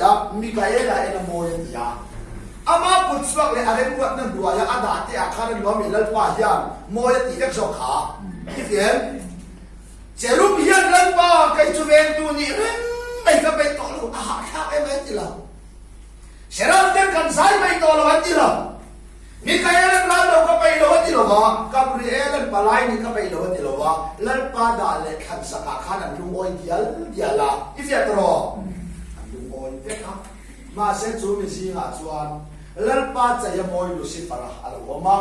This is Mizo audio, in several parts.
ti a, Mikaela en a mawi a ti a. Ama kut chhuak leh a remruatna hnuaia a dah te ah khan a nuam i Lalpa hian mawi a tih vek zawk kha. I ti em? Cherub hian Lalpa kei chu vengtu nih reng mai ka peih tawh lo, a hahthlak em a ti lo. Seraf ten kan zai peih tawh lo an ti lo. Mikael-an ral lo ka peih lo a ti lo va, Gabriel-an palai nih ka peih lo a ti lo va, Lalpa dah leh thlan sakah khan an lungawi dial dial a, i fiah ta rawh? An lungawi vek a. Mahse chu mi zingah chuan Lalpa chei a mawi Lucifer-a a lo awm a.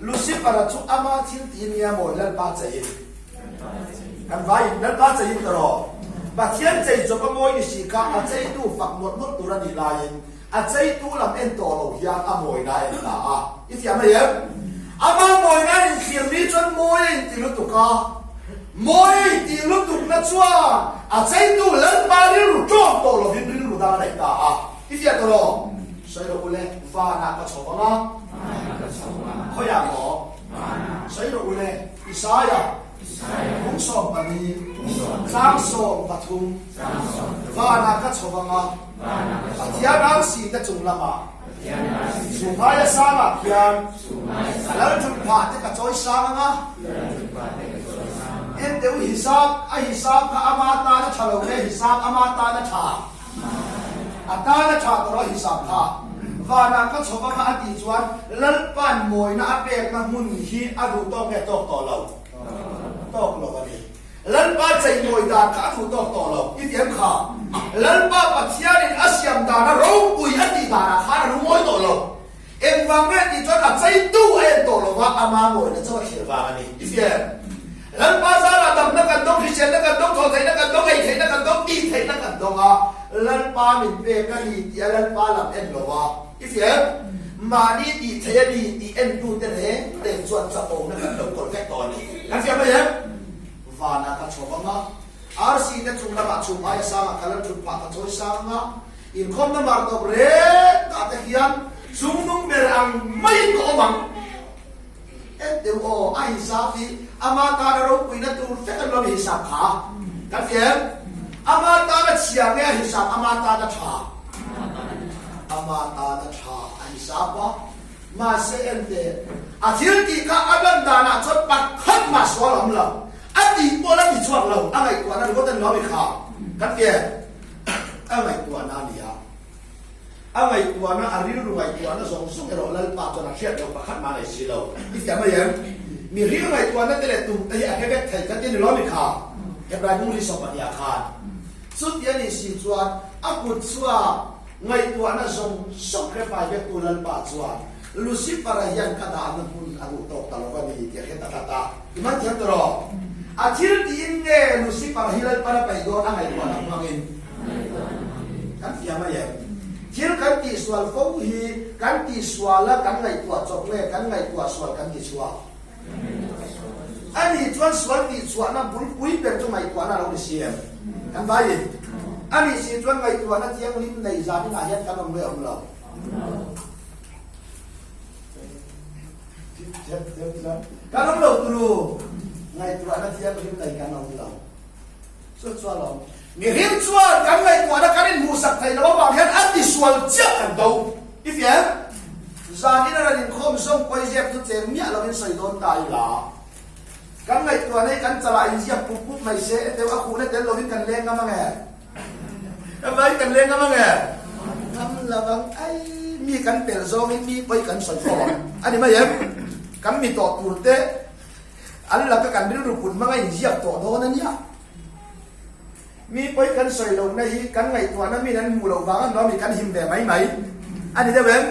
Lucifer-a chu ama thil tiin nge a mawi Lalpa cheiin? Kan vaiin Lalpa cheiin ta rawh. Pathian chei chawp a mawi ni si kha a cheitu fak mawlh mawlh tur a nih laiin a cheitu lam en tawh lo hian a mawina a en ta a. I thiam mai em? Ama mawina a inthlir ni chuan mawi a inti lutuk a. Mawi a inti lutukna chuan a cheitu Lalpa rilru ṭawm tawh lovin rilru dang a nei ta a. I fiah ta lo? Sawi rawh u le, vanah ka chho vang a. Khawiah maw? Sawi rawh u le, Isaia, 14, 13, Vanah ka chho vang a, Pathian arsi te chung lamah, Suhmaia sangah khian a lal ṭhut phah te ka chawi sang ang a. En deuh hisap, a hisap kha ama tan a ṭha lo nge hisap ama tan a ṭha? A tan a ṭha tawh a hisap kha. Vanah ka chho vang a a tih chuan Lalpa'n mawina a pekna hmun hi a duh tawk nge tawk tawh lo? Tawk lo a ni. Lalpa cheimawi dan kha a duh tawk tawh lo. I ti em kha? Lalpa Pathianin a siam dana ropui a tih danah khan a lungawi tawh lo. Engvang nge tih chuan a cheitu a en tawh lo va, ama mawina chu a thlir vang a ni. I ti em? Lalpa zarah damna kan dawng, hriselna kan dawng, thaw theihna kan dawng, ei theihna kan dawng, tih theihna kan dawng a, Lalpa min pek a ni tih a Lalpa lam en lo va. I ti em? Mahni tih theih a ni tih entute reng reng chuan chakawmna kan lo kawlh vek tawh a ni. Kan fiah mai em? Vanah ka chho vang a, arsi te chung lamah chhum aia sangah ka lal thut phah ka chawi sang a, inkhawmna mar tawp reng tah te hian chungnung ber ang maiin ka awm ang. En deuh aw, a hisap hi ama tana ropuina tur vek an lo ni hisap kha. Kan ti em? Ama tana chhia nge a hisap ama tana tha? Ama tana tha a hisap a. Mahse en teh, a thil tih kha a lan danah chuan pakhat mah sual a awm lo. A tih pawh la ti chhuak lo, a ngaihtuahna ringawt a ni lo mi kha. Kan ti em? A ngaihtuahna a ni a. A ngaihtuahna, a rilru ngaihtuahna zawng zawng erawh Lalpa chuan a hriat loh pakhat mah nei si lo. I fiah mai em? Mi ril ngaihtuahna te leh tum te hi a hre vek thei kan ti a ni lo mi kha? Hebrai bung ri 12 ah khan. Chuti a nih si chuan a kut chhuak ngaihtuahna zawng zawng hre fai vektu Lalpa chuan Lucifer-a hian ka dahna hmun a duh tawk ta lo va ni tih a hre ta tlat a. I man thiam ta rawh. A thil tiin nge Lucifer-a hi Lalpan a peih dawn a ngaihtuahna hmangin? Kan fiah mai em? Thil kan tihsual fo hi kan tihsual a kan ngaihtuah chawp nge kan ngaihtuah sual kan tichhuak? A nih chuan sual tihchhuahna bulpui ber chu ngaihtuahna a lo ni si em? Kan vaiin. A nih si chuan ngaihtuahna thianghlim nei zan inah hian kan awm nge awm lo? Kan awm lo turu ngaihtuahna thianghlim nei kan awm lo. Chu chuan lo. Mihring chuan kan ngaihtuahna kan inhmuhsak theih loh avang hian a tisual chiah kan do. I fiah em? Zanin a rawn inkhawm zawng pawi ziak chu cheng miah lovin sawi dawn ta ila. Kan ngaihtuahna hi kan chalah inziak pup pup mai se, e deuh a khuhna tel lovin kan leng ngam ange. Kan vai kan leng ngam ange. Ngam lo ang ai mi kan pel zawngin mi pawi kan sawi fo ang. A ni mai em? Kan mi tawh tur te An laka kan rilru put hmanga inziak tawh dawn a nia. Mi pawi kan sawi lohna hi kan ngaihtuahna min an hmuh loh vang a nuam i kan him ve mai mai a ni deuh em?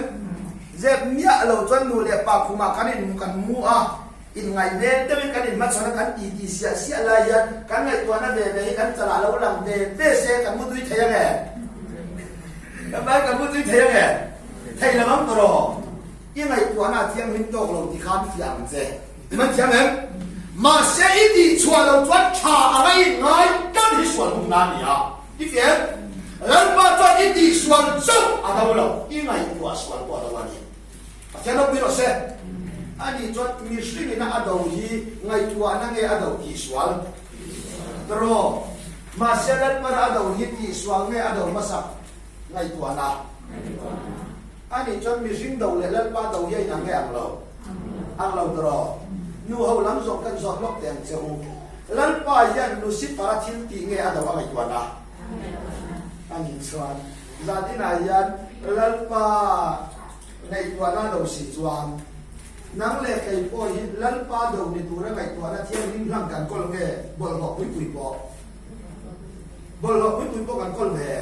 Zep miah lo chuan nu leh pa khumah kan in kan mu a, inngaih hmel deuhin kan inhmachhawn a, kan titi siah siah lai hian kan ngaihtuahna ve ve hi kan chalah lo lang ve ve se kan mu tui thei ange? Kan vai kan mu tui thei ange? Thei lo ang tawh. I ngaihtuahna a thianghlim tawk lo ti khan fiah ang che. I man thiam em? Mahse i tih chhuah lo chuan tha a ngaih ngai tan hi sual hung na a ni a. I ti em? Lalpa chuan i tih sual chauh a do lo, i ngaihtuah sual pawh a do a ni. Pathian ropui rawh se. Ani chuan mihringina a do hi ngaihtuahna nge a do tih sual? Tawraw. Mahse Lalpara a do hi tih sual nge a do hmasak? Ngaihtuahna. A nih chuan mihring do leh Lalpa do hi a inang nge ang lo? Ang lo tawh. Nu ho lam zawng kan zawt lawk teh ang che u. Lalpa hian Lucifer-a thil tih nge a do a ngaihtuahna? A nih chuan zan inah hian Lalpa ngaihtuahna a do si chuan nang leh kei pawh hi Lalpa do ni tura ngaihtuahna thianghlim hlang kan kawl nge bawlhhlawh pui pui pawh? Bawlhhlawh pui pui pawh kan kawl ve.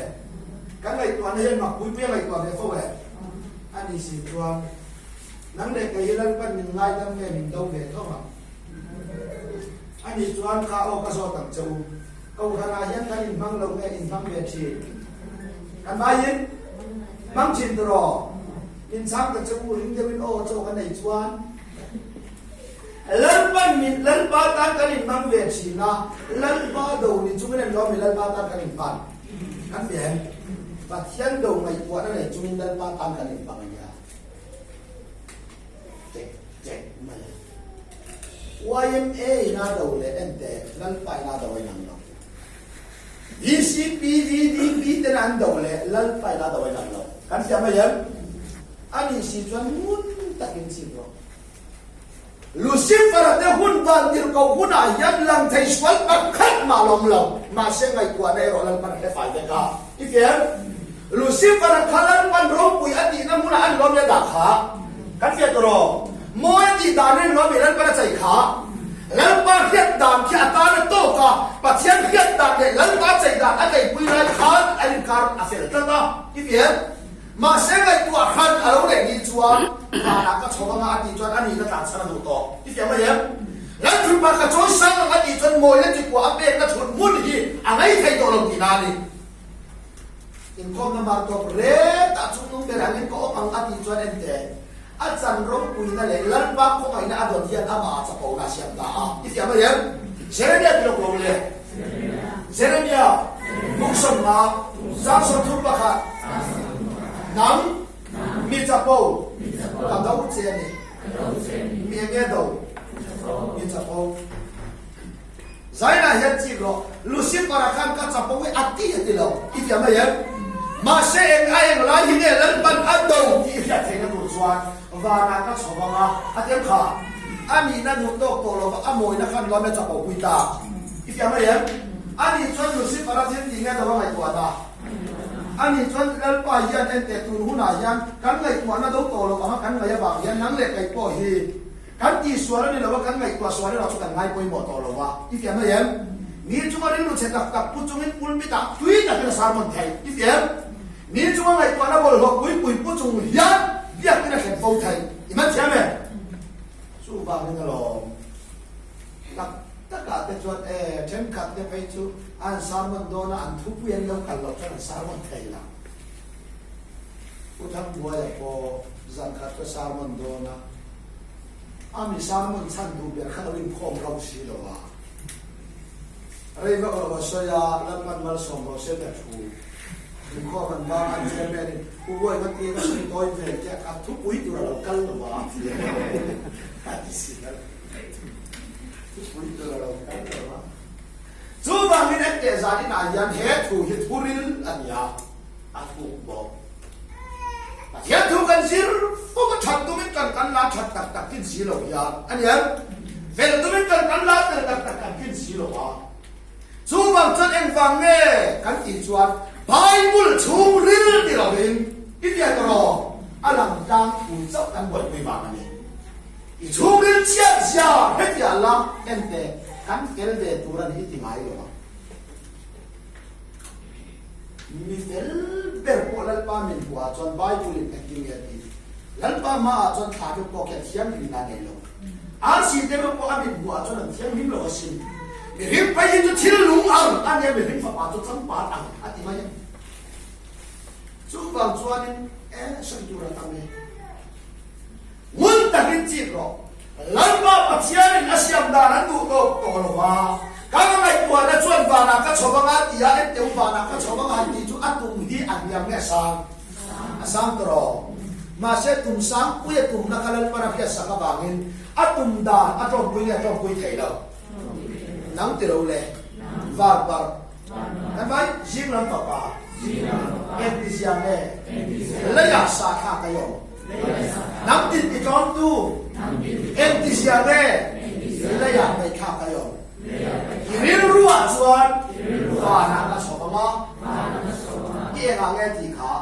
Kan ngaihtuahna hian mak pui pui a ngaihtuah ve fo e. A nih si chuan nang leh kei hi Lalpan min ngaidam nge min do ve tho ang? A nih chuan kha aw ka zawt ang che u. Kohhranah hian kan inhmang lo nge inhmang ve thin? Kan vaiin hmang thin tawh. Min chhang ta che u ring deuhin aw chaw ka nei chuan Lalpan min Lalpa tan kan inhmang ve thin a, Lalpa do ni chungin an lawm i Lalpa tan kan inhman. Kan ti em? Pathian do ngaihtuahna nei chungin Lalpa tan kan inhmang a nia. Tek tek mai a. YMA in a do leh ente Lalpa in a do a inang lo. VCP, VDP ten an do leh Lalpa in a do a inang lo. Kan hria mai em? A nih si chuan ngun takin chim rawh. Lucifer-a te hun van tirhkoh hunah hian lang thei sual pakhat mah a lawm lo. Mahse ngaihtuahna erawh Lalpan a hre fai vek a. I fiam? Lucifer-a kha Lalpan ropui a tihna hmunah an lawm leh dah kha. Kan fiah tawh rawh. Mawi a tih dan in lawm i Lalpan a chei kha. Lalpa hriat dan khi a tan a tawk a, Pathian hriat dan leh Lalpa chei dan a tleipui lai khan an inkar a fel tlat a. I fiam? Mahse ngaihtuah hran a lo leh ni chuan vanah ka chho anga a tih chuan a nihna tlan chhan a duh tawh. I fiam mai em? Lalthutpa ka chawi sang ang a tih chuan mawina tikua a pekna thut hmun hi a ngei thei tawh lo tihna a ni. Inkhawmna mar tawp retah chungnung ber angin ka awm ang a tih chuan ente a chan ropuina leh Lalpa khawngaihna a dawn hian amah a chapona a siam ta a. I fiah mai em? Jeremia ti lawk lo le. Jeremia, Buk sawmna, 31, Nang, mi chapo, ka do che a ni. Mi eng nge do? Mi chapo. Zainah hian chik rawh, Lucifer-a khan ka chapo hi a ti a ti lo, i ti mai em? Mahse eng a eng lai hi nge Lalpan a do tih i hriat theihna tur chuan vanah ka chho vang a, a ti em kha? A nihna duh tawk tawh lova a mawina khan lawm e chapo pui ta. I ti mai em? A nih chuan Lucifer-a thil tih nge do a ngaihtuah ta? A nih chuan Lalpa hian enteh tun hunah hian kan ngaihtuahna do tawh lo anga kan ngaih avang hian nang leh kei pawh hi Kan tihsual a ni lo a, kan ngaihtuah sual erawh chu kan ngai pawimawh tawh lo a. I fiah mai em? Mi chunga rilru chhe tak tak pu chungin pulpit ah tui takin a sermon thei. I fiah em? Mi chunga ngaihtuahna bawlhhlawh pui pui pu chung hian biakin a thlen fo thei. I man thiam em? Chuvangin alawm tak takah te chuan e, thenkhat te phei chu an sermon dawn a, an thupui an lo kal loh chuan an sermon thei lo. Pu Thangbuaia pawh zan khat chu a sermon dawn a, a mi sermon chhan duh ber kha lo inkhawm rauh si lo a. Rei vak lo a sawi a, Lalpan malsawm rawh se ta thu. Inkhawm an bang a, chairman in Pu Buai va tia ka sawi tawi hmel tia kha thupui tur a lo kal lo a a ti si a, thupui tur a lo kal lo a. Chuvangin engteh zan inah hian he thu hi thuril a ni a. A thuk bawk. Pathian thu kan zir fo a that tumin kan kan la that tak tak kin si lo hian a niang. Fel tumin kan kan la fel tak tak kan kin si lo a. Chuvang chuan engvang nge kan tih chuan Bible chhung ril ni lovin i tia tawh a lang tlang thu chauh kan buaipui vang a ni. I chhung ril chiat zia hetiah la ente kan fel ve tur a ni i ti ngai lo ang. Mi fel ber pawh Lalpa min hmuh ah chuan Bible in engtin nge a ti? Lalpa hma ah chuan thla deuh pawh khi a thianghlim na nei lo. Arsi te reuh pawh a min hmuh ah chuan an thianghlim lo asin. Mihring phei hi chu thil lung ang a nia, mihring fapa chu changpat ang a ti mai a. Chuvang chuanin e sawi tur a tam e. Ngun takin chik rawh. Lalpa Pathianin a siam dan an duh tawk tawh lo va, ka ngaihtuahna chuan vanah ka chho vang a ti a, enteu vanah ka chho vang a han tih chu a tum hi a hniam nge a sang? A sang tawh rawh. Mahse tum sangpui a tumna kha Lalpan a hriatsak avangin a tum dan a tawmpui nge a tawmpui thei lo? Nang ti lo le. Var parh. Kan vai zing lam fapa. Engtizia nge? Leiah sa thlak a awm. Hnam tin ti tlawmtu. Engtizia nge? Leiah ngaihthlak a awm. I rilruah chuan vanah ka chhawp ang a. I engah nge tih kha?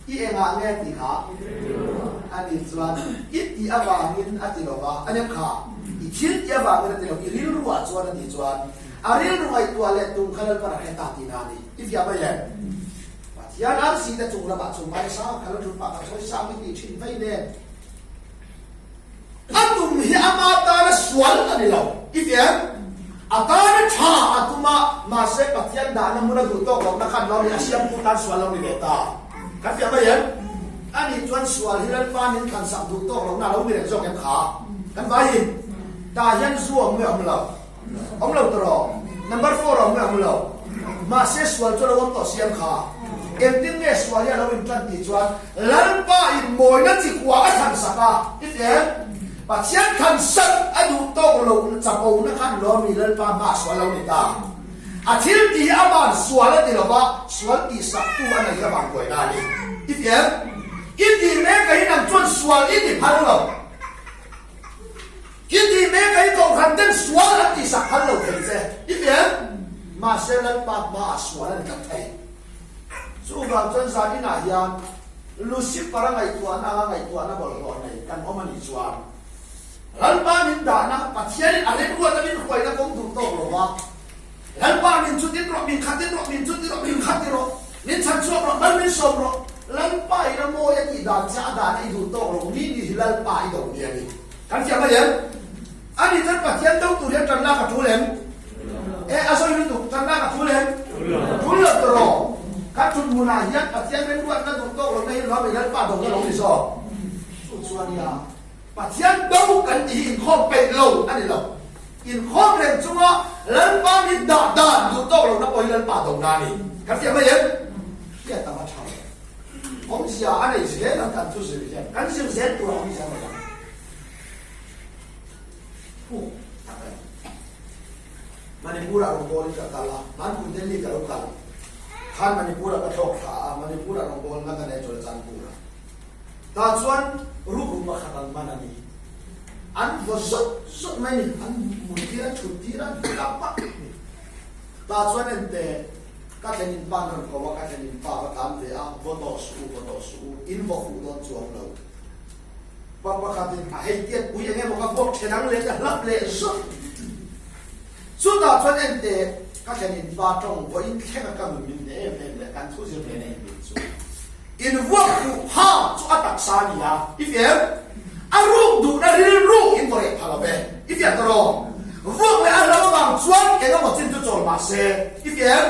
I engah nge tih kha? A nih chuan i tih avangin a ti lo va, a nem kha. I thil tih avangin a ti lo, i rilruah chuan a tih chuan a rilru ngaihtuah leh tum kha Lalpan a hre ta tihna a ni. I fiah mai le? Pathian arsi te chung lamah chung mai sang kha la thut pah kha sawi sang i tih thin vei nen. A tum hi ama tana sual a ni lo. I fiah em? A tana tha a tum a, mahse Pathian dahna hmun a duh tawk lohna khan lo ni, a siamtu tan sual lo ni ve ta. Kan fiah mai em? A nih chuan sual hi Lalpa min thlansak duh tawk lohna a lo ni reng zawk em kha? Kan vaiin tah hian zu awm nge awm lo? Awm lo tawh. Number four awm nge awm lo. Mahse sual chu a lo awm tawh siam kha. Engtin nge sual hi a lo intan tih chuan Lalpa in mawina chi kua a thlan sak a. I ti em? Pathian thlan sak a duh tawk lo chapo na khan lawmi Lalpa hma sual lo ni ta. A thil tih hi aman sual a ti lo va, sual tih sak tu a nei hi aman buaina a ni. I ti em? I tih mek a hi nang chuan sual i ti phal lo. I tih mek a i kohhran ten sual an tihsak phal lo thei che i ti em? Mahse Lalpa hmaah sual a ni tlat thei. Chuvang chuan zan inah hian Lucifer-a ngaihtuahna anga ngaihtuahna bawlhhlawh nei kan awm a nih chuan Lalpa min dahna Pathianin a remruat a min hruaina kawng duh tawk lo va, Lalpa min chutin rawh, min khatin rawh, min chutin rawh, min khati rawh, min chhan chhuak rawh, mal min sawm rawh, Lalpa in a mawi a tih dan che a dahna i duh tawk lo mi ni hi Lalpa i do ni a ni. Kan fiah mai em? A nih chuan Pathian do tur hian tan lak a tul em? E, a sawi lutuk, tan lak a tul em? Tul lo tawh rawh. Kan thut hmunah hian Pathian remruatna duh tawk lohna hi Lawmi Lalpa dona lo ni zawk. Chu chuan nia, Pathian do kan tih hi inkhawm peih lo a ni lo. Inkhawm reng chunga Lalpa min dah dan duh tawk lohna pawh hi Lalpa dona a ni. Kan fiah mai em? Hriat tam a tha lo. Awmzia a nei zel ang kan thu zir hian kan zir zel tur a awmzia a nei ang. Huh tak a ni. Manipur ah rawngbawlin ka kal a, Manpur Delhi ka lo kal khan Manipur ah ka thlawk thla a, Manipur ah rawngbawlna ka nei Chawlchanpur ah. Tah chuan rukru pakhat an man a ni. An vaw zawt zawt mai ni, an mut tir a, thut tir a, hlap a ni. Tah chuan ente Ka thlen in pa an rawn ko a, ka thlen in pa va tlan ve a, vaw tawh suh u, vaw tawh suh u, in vaw fuh dawn chuang lo. Pa pakhat in a hei tiat pui eng emaw ka vuak then ang leh ka hlap leh zawk. Chutah chuan ente ka thlen in pa tawng vaw in thleng a ka nun min hneh em em leh kan thu zir ve na in min chu. In vuak fuh pha chu a taksa a ni a, i fiah em? A ruk duhna rilru in vaw reh pha lo ve, i fiah ta rawh. Vuak leh a hlauh avang chuan eng emaw chin chu chawl mah se, i fiah em?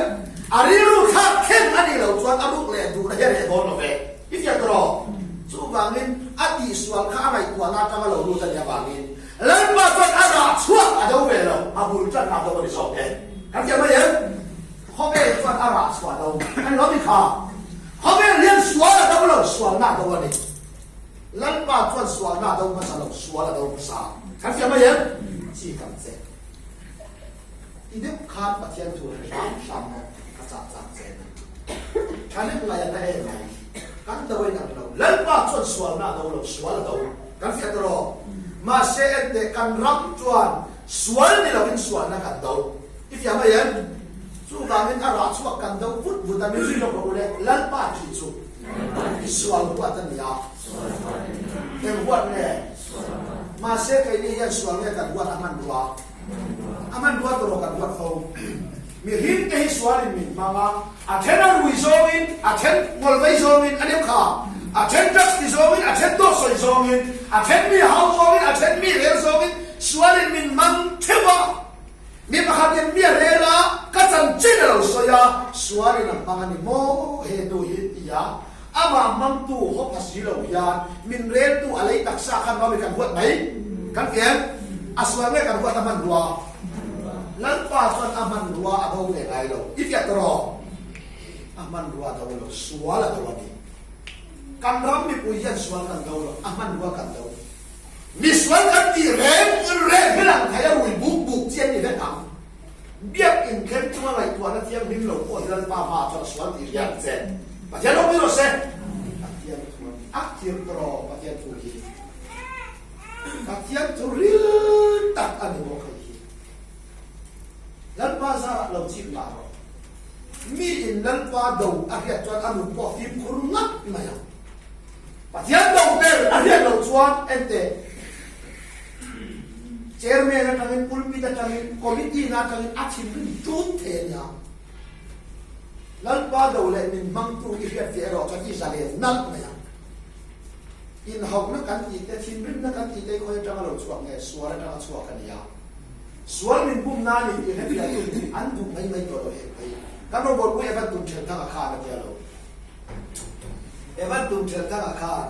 A rilru thlak thleng a nih loh chuan a ruk leh duhna hi a reh dawn lo ve, i fiah ta rawh. Chuvangin a tihsual kha a ngaihtuahna atanga lo lut a nih avangin Lalpa chuan a rah chhuak a do ve lo, a bul tanna a do a ni zawk e. Kan fiah mai em? Khawvel chuan a rah chhuah lo a ni lo mi kha. Khawvel hian sual a do lo, sualna a do a ni. Lalpa chuan sualna a do hmasa lo, sual a do hmasa. Kan fiah mai em? Chi kan che. Ti deuh khan Pathian thu hre hram hram rawh, ka chah chak che ni. Thanem ngai a na em mai. Kan do in ang lo. Lalpa chuan sualna a do lo, sual a do. Kan fiah ta rawh. Mahse enteh kan ram chuan sual ni lovin sualna kan do. I fiah mai em? Chuvangin a rah chhuak kan do vut vut a, min zui lawk rawh u le, Lalpa tih chu i sual huat a ni a. Eng huat nge? Mahse keini hian sual nge kan huat a hmanrua? A hmanrua tawh kan huat fo. Mihring te hi sualin min hmang a, a then a rui zawngin, a then ngawlvei zawngin, a nem kha, a then drugs ti zawngin, a then dawt sawi zawngin, a then mi hau zawngin, a then mi rel zawngin sualin min hmang theuh a. Mi pakhatin mi a rel a, ka chanchin a lo sawi a, sualin a hmang a ni maw he nu hi ti a, amah hmangtu haw pha si lo hian min reltu a lei taksa khan mami kan huat mai kan ti em? A sual nge kan huat a hmanrua? Lalpa chuan a hmanrua a do ve ngai lo, i fiah ta rawh. A hmanrua a do lo, sual a do a ni. Kan ram mipui hian sual kan do lo, a hmanrua kan do. Misual kan tih reng reng hi lang thei a rui buk buk chi an ni vek ang. Biakinn thleng chunga ngaihtuahna thianghlim lo pawh hi Lalpa hmaah chuan a sual tih hriat che. Pathian lo pui rawh se. Pathian thu a ni. A thir tawh Pathian thu hi. Pathian thu ril tak a ni bawk hei hi. Lalpa zarah lo chik mah rawh. Mi in Lalpa do a hriat chuan a nun pawh fimkhur ngat mai ang. Pathian do ber a hriat loh chuan enteh Chairman atangin pulpit atangin committee na atangin a thinrim tut thei a nia. Lalpa do leh min hmangtu i hriat ve erawh chuan i zalen nalh mai ang. Inhauhna kan tih te, thinrimna kan tih te hi khawi atanga lo chhuak nge? Sual atanga chhuak a nia. Sual min bumna a ni tih hrefiah chu an duh mai mai tawh lo hek phei. Kan rawngbawlpui Evan Tumthelthanga khan a tia lo. Evan Tumthelthanga khan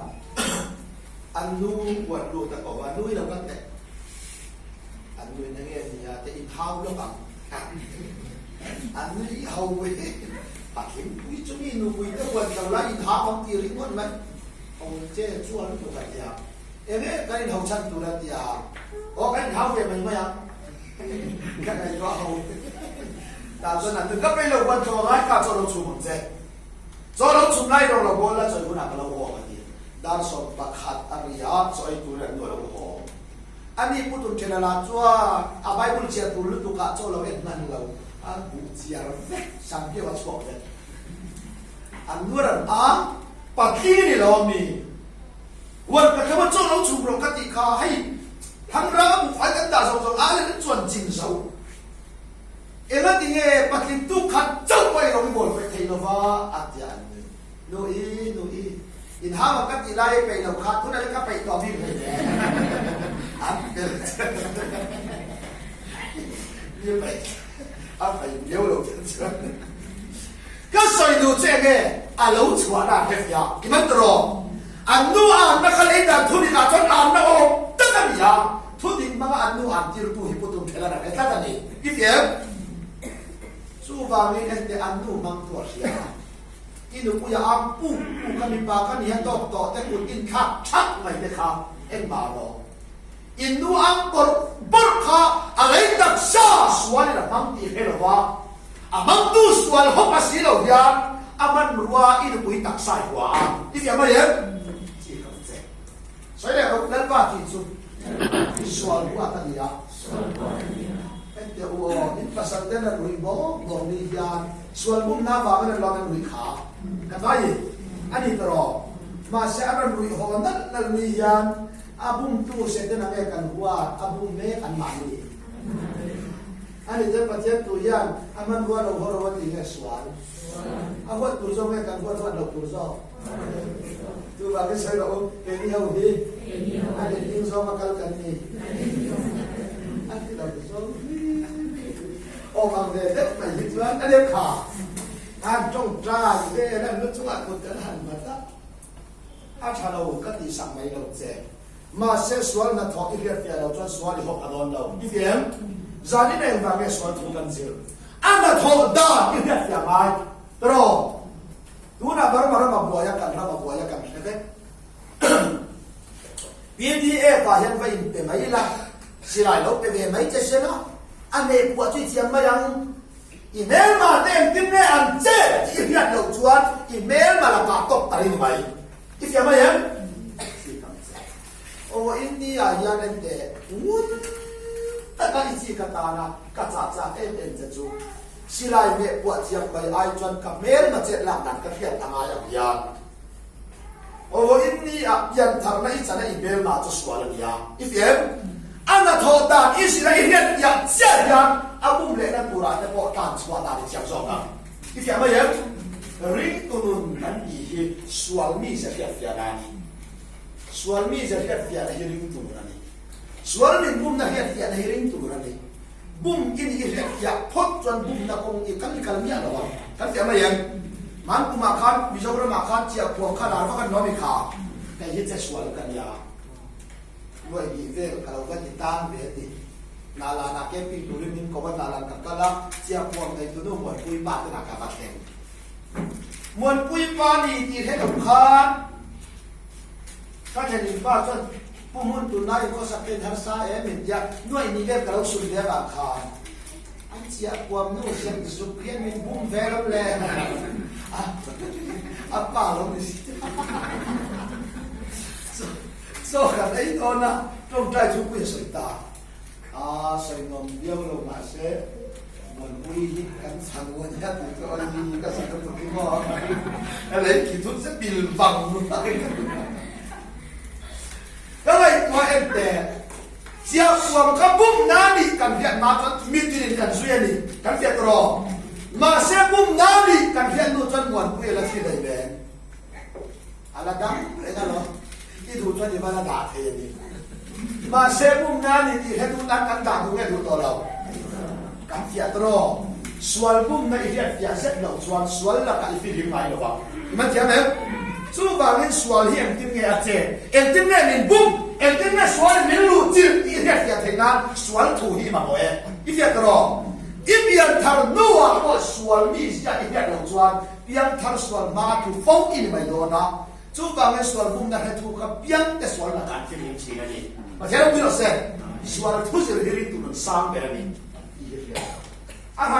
an nu huat lut a ko va, nui lo kan teh. An nui na nge nia te inhau lawk ang. An nui ho hi patling pui chu mi nupui te huat lo la inhau ang tih ringawt mai. Ho che chuan lutuk a tia. Enge kan inhau chhan tur a tia. Aw kan inhau ve mai mai ang. Ka ngaihtuah ho. Tah chuan an nui ka peih lo huan chaw ngai ka chaw lo chhum ang che. Chaw lo chhum lai rawng lo bawl la chawi hunah ka lo haw ang a ti. Dar 11 a ri a, chaw ei turin an nu a lo haw. Ani pu tun ṭhen a la chuan a Bible chhiar tur lutuk ah chaw lo en hman lo, a buh chiar vek, Sanpiau a chhuak vek. An nuar an a, patling a ni lo ami? Huan ka thlema chaw lo chhum rawh ka tih kha hei thlangrang a buhfai kan dah zawng zawng a len chuan chin zo. Engati nge patling tu khat chauh pawh i rawng i bawl feh thei lova a ti a an ni. Nu i, nu i, in hau ang ka tih lai i peih lo kha tunah hian ka peih tawh bik hlei nen. An pel mi peih a peih viau lo te chuan ka sawi duh che enge a lo chhuahna a hre fiah i man tawh an nu anna kha lei dan thu dikah chuan anna awm tak a ni a, thu dik hmanga an nu an tirtu hi pu Tumthela a hre tlat a ni. I ti em? Chuvangin enteh an nu hmang tu a hria a. I nupuia ang puk puk a mipa ka nia tawk tawh te kut inthlak thak mai te kha engmah rawh. In nu ang bawrh bawrh kha a lei taksa sual in a hmang tih hre lo va, a hmangtu sual hawp a si lo hian a hmanrua i nupui taksa i hua a, i fiah mai em? Chi ka va che. Sawi leh rawh, Lalpa tih chu sual huat a ni a. Enteh u aw, in pasal ten an ruih bawk bawk ni hian sual bumna avangin an rawn an ruih kha ka tlai a ni ta rawh. Mahse an rawn ruih haw nalh nalh ni hian a bumtu Setana nge kan huat, a bum mek an mahni. A ni chuan Pathian tu hian a hmanrua lo haw ro a ti nge sual? A huat tur zawk nge kan huat huat lo tur zawk? Chuvangin sawi rawh u, keini ho hi a letling zawnga kal kan ni. A ti lo zawng awm ang ve deuh mai hi chuan a lem kha. An tawngtai vel an lu chungah kut kan han vat a, a tha lo ka tih sak mai lo che. Mahse sual hnathawh i hriatfiah lo chuan sual i hawk a dawn lo. I ti em? Zanin engvang nge sual thu kan zir? A hnathawh dan i hriatfiah ngai. Tawh. Tunah Burma rama buai a kan rama buai a kan hre vek. PDF ah hian va inpe mai ila, silai lo pe ve mai che se la, a nei puah chu i thiam mai ang. I hmelma te engtin nge an che tih i hriat loh chuan i hmelma lakah tawp ta ring mai. I fiah mai em? Chik ang che. Aw India hian enteh ngun taka i chik atana ka chah chak em em che chu. Silai meh puah thiam mai ai chuan ka hmelma chet lak dan ka hriat a ngai ang hian. Vawiin ni ah piantharna i chana i hmelma chu sual a nia. I fiam? A hnathawh dan i zira i hriat piah chiah hian a bum lehna turah te pawh tlan chhuah dan i thiam zawk ang. I fiah mai em? Ringtu nun kan tih hi sual mi ze hriat fiahna a ni. Sual mi ze hriat fiahna hi ringtu nun a ni. Sual min bumna hriat fiahna hi ringtu nun a ni. Bum i nih i hriatfiah phawt chuan bumna kawng i kan i kal miah lo ang. Kan fiah mai em? Hman kumah khan Mizoramah khan chiahkhuam kha lar vak an nuam i kha. Kei hi che sual ka nia. Nuaih bih vel ka lo va ti tan ve a ti. Nalanah camping turin min ko a, Nalan ka kal a, chiahkhuam neitunu Muanpui pa te nak ka va thleng. Muanpui pa ni tih hre lo khan Ka thenin pa chuan Pu Hmun tunlai in khawsak kha in harsa em min tia, nuaih ni vel ka lo sun ve avang khan. An chiah kuam nu zep zup hian min bum ve lo le. A pa lo ni si. Chaw kan ei dawn a, tawngtai chu pui a sawi ta. A sawi nuam viau lo mahse Muanpui hi kan chhan u ania tih chu a ni ka sawi lutuk hi maw. Ka lei khi thut se pil vang mai. Ka ngaihtuah em teh. Chiahpuam kha bumna nih kan hriat hma chuan mitinin kan zui a ni, kan hriat rawh. Mahse bumna nih kan hriat hnu chuan Muanpui a la thli hlei ve. A la dam reng alawm. I duh chuan i va la dah thei a ni. Mahse bumna nih tih hre duh tan kan dah duh nge duh tawh lo? Kan fiah rawh. Sual bumna i hriat fiah zet loh chuan sual lakah i fihlim ngai lo vang. I man thiam em? Chuvangin sual hi engtin nge a che? Engtin nge min bum? Engtin nge sualin min luh chilh tih i hriat fiah theih nan sual thu hi i mamawh e. I fiah ta rawh. I pianthar hnuah pawh sual mi zia i hriat loh chuan piangthar sual hma thu fo i ni mai dawn a. Chuvangin sual bumna hre thu kha piangte sual lakah an fihlim thin a ni. Pathian ropui rawh se. Sual thu zir hi ringtu nun sang ber a ni tih hi hriat a.